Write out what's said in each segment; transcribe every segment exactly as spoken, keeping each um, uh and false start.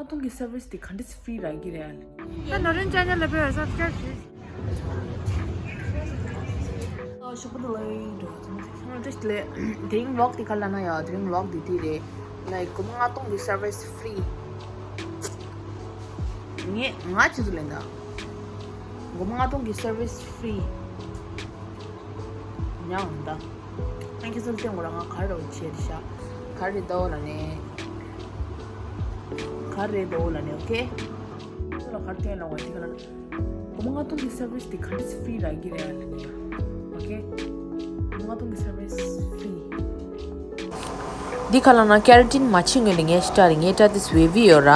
ཏོང་གི་སར་ཝི་སི་དེ་ག་འདྲ་ཕི་རི་རག་གི་རེད་ཨ་ལེ། ད་ནོར་ཨིན་ཅེ་ནལ་ལ་བོད་སབ་སི་ཀ་རེབ་བྱེད། ཨ་ཤོག་པ་ལ་ཡིན་འགྲོ་ཚང་མ་ཚང་མ་བཀྲ་ཤིས་བདེ་ལེགས། དེ་རིང་ཝི་ལོག་དེ་ག་ལ་ན་ཡ། དེ་རིང་ཝི་ལོག་དེ་དེ་རེད། ལའིཀ་སྒོར་མོ་ལྔ་སྟོང་གི་སར་ཝི་སི་ཕི་རི། ངས་ང་ཆུ་ཚོད་ལེན་ད། སྒོར་མོ་ལྔ་སྟོང་གི་སར་ཝི་སི་ཕི་རི། ཉང་ད། ཨང་ཁྱེད་ཚོ་ལ་སྟོན་དགོས་ར། ང་ག་རེ་འདྲ་བོ་བྱས་རེད་ཤག་ག་རེ་འདྲ་བོ་ལ་ནས། ག་རེ་འདྲ་བོ་ལ་ནས། ཨོ་ཁེ། ཁྱེད་ཚོ་ལ་ག་རེ་སྟོན་ལ་བ་འདི་ག་ལ་ན། སྒོར་མོ་ལྔ་སྟོང་གི་སར་ཝི་སི་དེ་ག་འདྲ་ཕི་རི་རག་གི་རེད་ཨ་ལེ་ཡ། ཨོ་ཁེ། སྒོར་མོ་ལྔ་སྟོང་གི་སར་ཝི་སི་ཕི་རི། འདི་ག་ལ་ན་ཀེ་ར་ཊིན་མ་བྱེད་སྔོན་ནས་ངས་ཤི་ཊ་རེད། ངས་ཊ་དིས་ཝེ་བི་ཡོད་ར།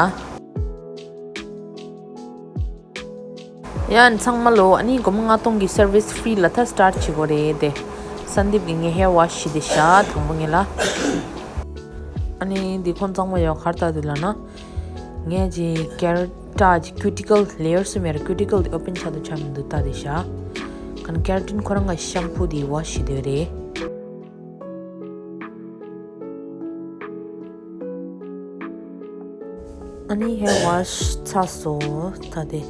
ཡ་ཨ་ནི་ཚང་མ་ལོ། ཨ་ནི་སྒོར་མོ་ལྔ་སྟོང་གི་སར་ཝི་སི་ཕི་རི་ལ་ད་སི་ཊར་ཊི་བྱེད་དགོས་རེད་དེ། སན་དིབ་ཀྱིས་ངའི་ཧེར་ཝ་ཤི་ཞུས་བསྡད་ཤག་དང་པོ་ངེད་ལ། ཨ་ནི་འདི་ཁོང་ཚང་མ་ཡོད་ག་རེ་ལྟ་འདུག་ལབ་ན། ངས་ཀྱི་ཀེ་ར་ཊིན་ཀྱི་ཀུ་ཊི་ཀལ་ལེ་ཡར་གསུམ་ཡོད་ར། ཀུ་ཊི་ཀལ་དེ་ཨོ་པན་ཆགས་འདུག་ཆགས་མི་འདུག་ལྟ་བསྡད་ཤག་ག་ནི་ཀེ་ར་ཊིན་ཁོ་རང་གི་ཤམ་པུ་དེ་ཝ་ཤི་ཞུས་བསྡད་རེད། ཨ་ནི་ཧེར་ཝ་ཤི་ཚར་སོང་། ད་དེ་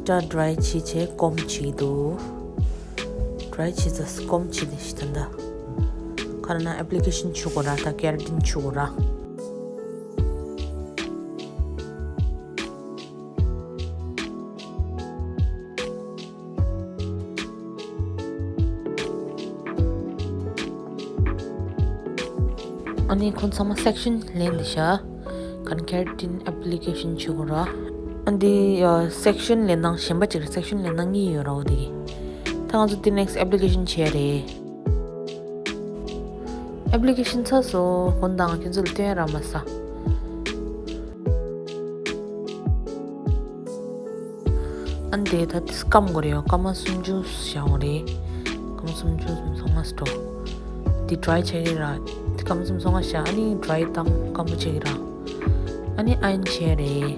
ད་ཌི་རའི་བྱས་བྱས་སྐོམ་བྱེད་འདུག་ཌི་རའི་བྱས་ཚར་སྐོམ་བྱེད་དེ་ཤི་ད་ད། ག་རེ་ན་ཨེབ་ལི་ཀེ་ཤན་བྱེད་དགོས་ར། ད་ཀེ་ར་ཊིན་བྱེད་དགོས་ར། ཨ་ནི་ཁོང་ཚང་མ་སེག་ཤན་ལེན་བསྡད་ཤག་ག་ནི་ཀེ་ར་ཊིན་ཨེབ་ལི་ཀེ་ཤན་བྱེད་དགོས་ར། ཨ་འདི་ཡ་སེག་ཤན་ལེན་སྟངས་གཞན་པ་ཅིག་རེད། སེག་ཤན་ལེན་སྟངས་གཉིས་ཡོད་ར། འོ་དེ་གི་ད་ང་ཚོ་དེ་ནེག་སི་ཊི་ཨེབ་ལི་ཀེ་ཤན་བྱས་རེད། ཨེབ་ལི་ཀེ་ཤན་ཚར་སོང་། ཧོན་དང་ཁྱེད་ཚོ་ལ་སྟོན་ར་མ་ས། ཨ་ནི་དེ་ད་དེ་སྐམ་དགོས་རེད་ཡ། སྐར་མ་སུམ་ཅུ་བཞག་དགོས་རེད། སྐར་མ་སུམ་ཅུ་སུམ་ཅུ་སོ་ལྔ་སོ་དྲུག་དེ་ཌི་རའི་བྱེད་ཀྱི་ར། དེ་སྐར་མ་སུམ་ཅུ་སོ་ལྔ་བཞག་ཨ་ནི་ཌི་རའི་བཏང་སྐམ་པོ་བྱེད་ཀྱི་ར། ཨ་ནི་ཨའི་རན་བྱས་རེད།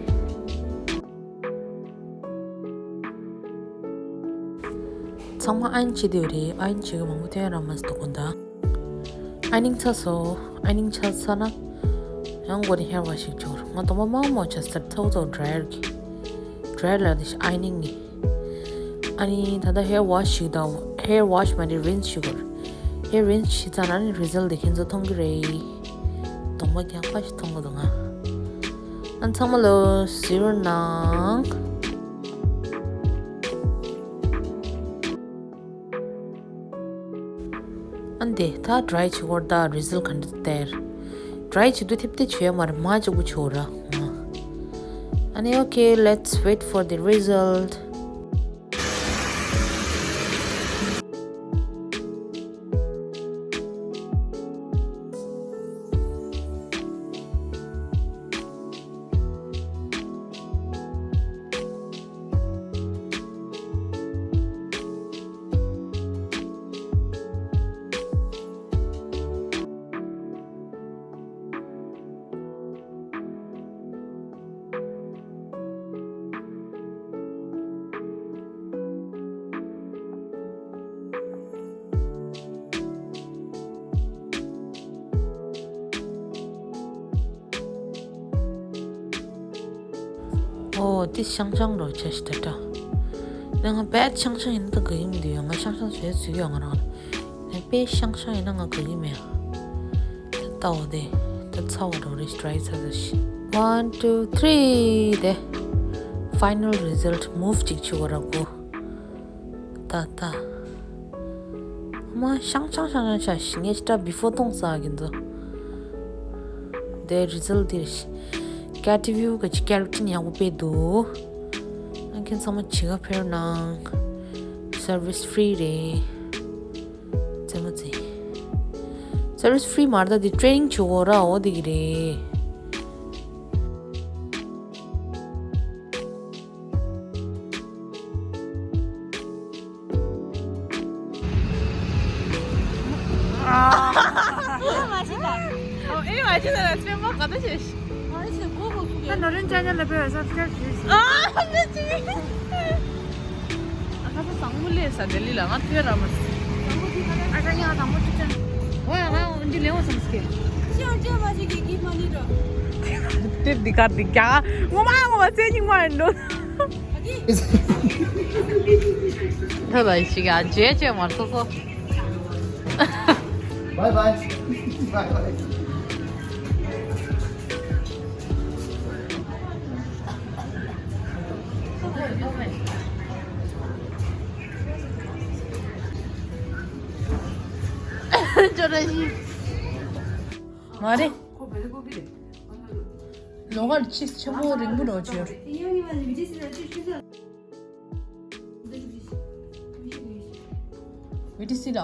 ཚང་མ་ཨའི་རན་བྱེད་བསྡད་ཡོད་རེད། ཨའི་རན་བྱེད་ཀྱི་མང་པོ་ཐོན་ར་མ་སོང་དགོན་ད། ཨའི་རན་ཚར་སོང་། ཨའི་རན་ཚར་ཚར་ན་ཡང་མགོ་ནས་ཧེར་ཝ་ཤི་ཞུ་ར། ང་གདོང་པ་མང་མང་ཆགས་ཚར། ཚ་བོ་ཚ་བོ་ཌི་རའི་ཡར་གྱིས། ཌི་རའི་ཡར་ལ་དེ་ཨའི་རན་གྱིས། ཨ་ནི་ད་ལྟ་ཧེར་ཝ་ཤི་ཞུ་དང་། ཧེར་ཝ་ཤི་མ་རེད། རིན་སི་ཞུ་དགོས་ར། ཧེར་རིན་སི་ཞུས་ཚར་ན་ནི་རི་ཛལ་དེ་ཁྱེད་ཚོ་མཐོང་གི་རེད། གདོང་པ་རྒྱགས་པ་ཞིག་མཐོང་གི་འདུག་ང་། ཨ་ཚང་མ་ལོ་གཟིགས་རོགས་གནང་། ཨ་འདི་ད་ཌི་རའི་བྱེད་དགོས་ར། ད་རི་ཛལ་ག་འདྲ་སྟེར། ཌི་རའི་བྱེད་དུས་ཐེབས་ཐེབས་བྱེད་ཡ་མ་རེད། མ་གཅིག་པུ་བྱེད་དགོས་ར། ཨ་ནི་okay, let's wait for the result. ཨོ་དེ་ཤང་ཤང་རོ་ཆ་ཞིག་ད་ད། ང་བད་ཤང་ཤང་ཡིན་ན་ད་ག་ཡིན་འདི་ཡོད། ང་ཤང་ཤང་བཟོས་ཚུགས་ཡོད་ང་རང་ལ། ངས་དཔེ་ཤང་ཤང་ཡིན་ན་ང་ག་གི་མེད། ད་ལྟ་འོ་དེ་ད་ཚ་བ་འགྲོ་རེ་ཊི་རའི་ཚ་ཚ་ཤི། One, two, three. དེ་ཕའི་ནལ་རི་ཛལ་མུབ་ཅིག་བྱེད་དགོས་ར་གོ། ད་ད་མ་ཤང་ཤང་ཤང་ཤང་ཤ་ཤི། ངས་ཅི་ད་བི་ཕོར་གཏོང་ས་གི་འདུག་དེ་རི་ཛལ་དེ་རེ་ཤི། ཀེ་ཊི་བིའུ་གི་ཅི་ཀེ་ར་ཊིན་ཡག་པོ་དཔེ་འདུག་ཨ་ཁྱེད་ཚང་མ་བྱེད་ག་ཕེབས་གནང་། སར་ཝི་སི་ཕི་རི་རེད། རྩེད་མོ་རྩེ། སར་ཝི་སི་ཕི་རི་མ་རེད། ད་དེ་ཊི་རེ་ནིང་བྱེད་དགོས་ར། འོ་དེ་གི་རེད། ཨ་མ་ཤི་ད། ཨོ་ཨེ་མ་ཤི་ད་ལ་ཚེ་མ་ག་ད་ཤེས། ཨ་ནི་ཚེ་གོ་གོ་སུ་གེ། ད་ནོར་ཨིན་ཅེ་ནལ་ལ་བོད་སབ་སི་ཀ་རེབ་བྱེད་ཤིག་ཨ་ནི་ཚེ། ཨ་ཁ་ས་བཟང་མོ་ལས་ས་ལྡི་ལི་ལ་ང་ཐོས་ར་མ་སི། ཨ་ཁ་ཡང་བཟང་མོ་ཅི་ཅན། ཨོ་ཡ་ང་འདི་ལེའོ་སམ་སི་ཀེ། ཤི་ཨ་ཅེ་མ་ཅི་གི་གི་མ་ནི་ར། དེབ་འདི་གར་འདི་རྒྱ་ངོ་མ་ངོ་མ་བཙན་ཉིན་མ་ཡིན་འགྲོ། ཐ་ལ་ཞིག་ཨ་ཇེ་ཇེ་མར་སོ་སོ། Bye bye. Bye bye. ཅོ་ར་ཞིག་མ་རེད། ལོ་གར་ཆིས་ཆེན་པོ་རིང་པོ་འགྲོ་བྱོས། ཝི་ཏི་སི་ལ།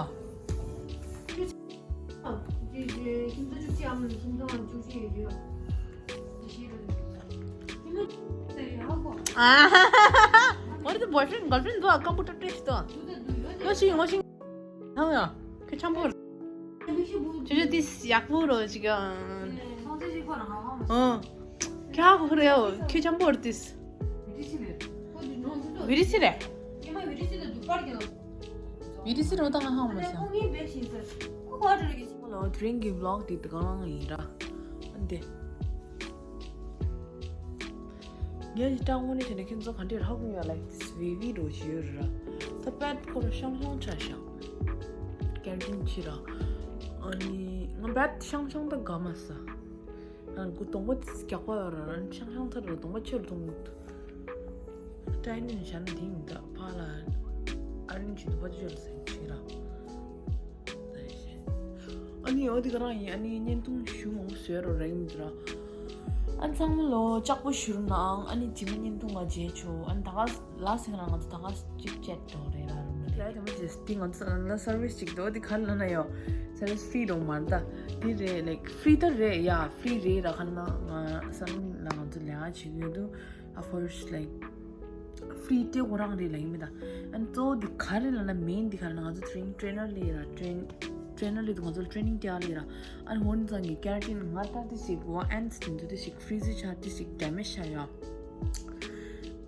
What is the boyfriend girlfriend do a computer test do? What she what she? ཧང་ཡ། ཁྱོད་འཆམ་པོ། ཁྱོད་ཁྱོད་དེ་ཡག་པོ་རོ་ཅིག་ཨང་། ཨང་། ཁྱོད་ཧ་གོ་རེད་ཨོ། ཁྱོད་འཆམ་པོ་རེད་དེ། བི་རི་སི་རེད། བི་རི་སི་རོ་ད་ང་ཧང་མ་ཤང་། ལོ་དེ་རིང་གི་བི་ལོག་དེ་གང་ཡིན་ར། འདི། ངས་ཅི་དྲང་དངོས་གནས་བྱས་ན་ཁྱེད་ཚོ་ག་འདྲས་ཧ་གོ་ཡོད་ལ། དེ་བི་བི་རོ་ཞིག་ཡོད་ར། ད་པད་ཁོ་ར་ཤང་ཤང་ཆ་ཤག་ཀན་ཊིན་ཕྱི་ར། ཨ་ནི་ང་པད་ཤང་ཤང་ད་དགའ་མ་ས། ང་གུ་གདོང་པ་རྒྱག་པ་ཡོད་ར། ཤང་ཤང་ཐར་ར་གདོང་པ་ཆེར་གདོང་། ཏྲའི་ནན་ཞན་དིང་ད་ཕ་ལ་ཨ་རིན་ཅི་དུ་པ་ཅི་ཡོད་ལ་སེང་ཕྱི་ར། ཨ་ནི་འོ་དེ་ག་རང་ཡིན། ཨ་ནི་བརྙན་ཐུང་ཞུ་མང་པོ་བཟོས་རོགས་རེད་མི་འདུག་ར། ཨ་ཚང་མ་ལོ་ལྕགས་པོ་ཞུ་རོགས་གནང་། ཨ་ནི་དེ་མ་བརྙན་ཐུང་ང་མཇལ་ཆོག་ཨ་ནི་ད་ག་ལ་སེང་རང་ང་ཚོ་ད་ག་ཅིག་ཅེཊ་འགྲོ་རེད་ར་རུ་མ་རེད། ཡ་དེ་མ་ཇེས་དེ་ང་ཚོ་ལ་སར་བིས་ཅིག་འདུག་དེ་ག་ལ་ན་ཡོ། སར་བིས་ཧྥི་རི་རོ་མ་རེད་ད། དེ་རེད་ལའིག་ཧྥི་རི་ད་རེད། ཡ་ཧྥི་རི་རེད་ར། ག་ལ་ན་ང་སར་བིས་ལ་ང་ཚོ་ལས་ཀ་བྱེད་ཀྱི་ཡོད་འདུག་ཨ་ཕར་སི་ཊི་ལའིག་ཧྥི་རི་ཊི་ཁོ་རང་རེད་ལ་ཡིན་མི་ད། ཨན་གཙོ་བོ་འདི་ག་རེ་ལ་ན་མེན་འདི་ག་རེ་ན་ང་ཚོ་ཊི་རེན་ཊི་རེན་ནར་ལས་ར། ཊི་རེན་ཊི་རེན་ནར་ལས་དུ་ང་ཚོ་ཊི་རེ་ནིང་རྒྱག་ལས་ར། ཨན་འོན་ཙང་གི་ཀེ་ར་ཊིན་ང་ལྟ་དེ་ཞིག་འོ་ཨན་སི་དེ་ཚོ་དེ་ཞིག་ཧྥི་རི་ཟི་ཆ་དེ་ཞིག་ཌེ་མེཇ་ཆ་ཡོད།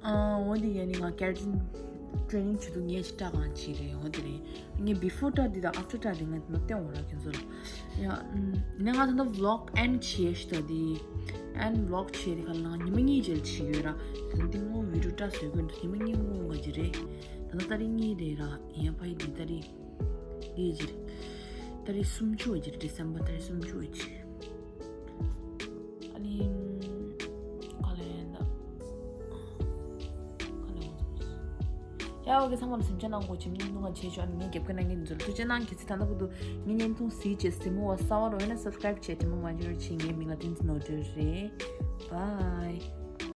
ཨ་འོ་འདི་ཡ་ནི་ང་ཀེ་ར་ཊིན་ཊི་རེ་ནིང་བྱེད་དུ་ངས་ཤི་ཊ་གང་བྱེད་རེད། འོ་དེ་རེད། ངས་བི་ཕོར་ཊ་འདི་དང་ཨབ་ཊར་ཊ་འདི་ངས་མ་བསྟན་འོ་ར་ཁྱེད་ཚོ་ལ། ཡ། ནས་ང་ད་ལྟ་ཝི་ལོག་ཨེན་ཌི་བྱས་ཤི་ད་དེ། ཨེན་ཝི་ལོག་བྱས་དེ་ག་ལ་ང་ཉི་མ་གཉིས་རྗེས་ལ་བྱེད་ཡོད་ར། ད་ལྟ་འདི་སྔོན་བི་ཌིའོ་འདྲ་བཟོས་དགོས་འདུག་ཉི་མ་གཉིས་སྔོན་ག་ཅི་རེད། ད་ལྟ་ཏ་རིག་གཉིས་རེད་ར། ཡ་ཕ་ཡི་འདི་ཏ་རིག་འདི་ཅི་རེད། ཏ་རིག་སུམ་ཅུ་ཅི་རེད། ཌི་སེམ་བར་ཏ་རིག་སུམ་ཅུ་ཅི། ཨ་ནི། ག་ལ་ཡིན་ད། ག་ལ་ཡོང་ཐུབ། ཡ་འོ་གི་ཚང་མ་ལ་སེམས་ཆ་ནང་གོ་ཆེམ་ཉིན་ཐུང་ང་ཆེ་ཆོ། ཨ་ནི་ངས་རྒྱབ་ཀྱི་ནང་གི་འཛུལ་ཐུགས་ཆེ་ནང་གི་ཚེ་ད་ལྟ་བུ་དུ་ངའི་ཉིན་ཐུང་གཟིགས་བྱས་སེ་མོ་བ་ས་བ་རོ་ཡིན་ན་སབ་སི་ཀ་རེབ་བྱས་ཐེ་མོ་མ་འཇོར་ཆེ། ངའི་མིང་ལ་བསྟན་ཚེ་ནོར་འདྲེ་རེད། བཱའི།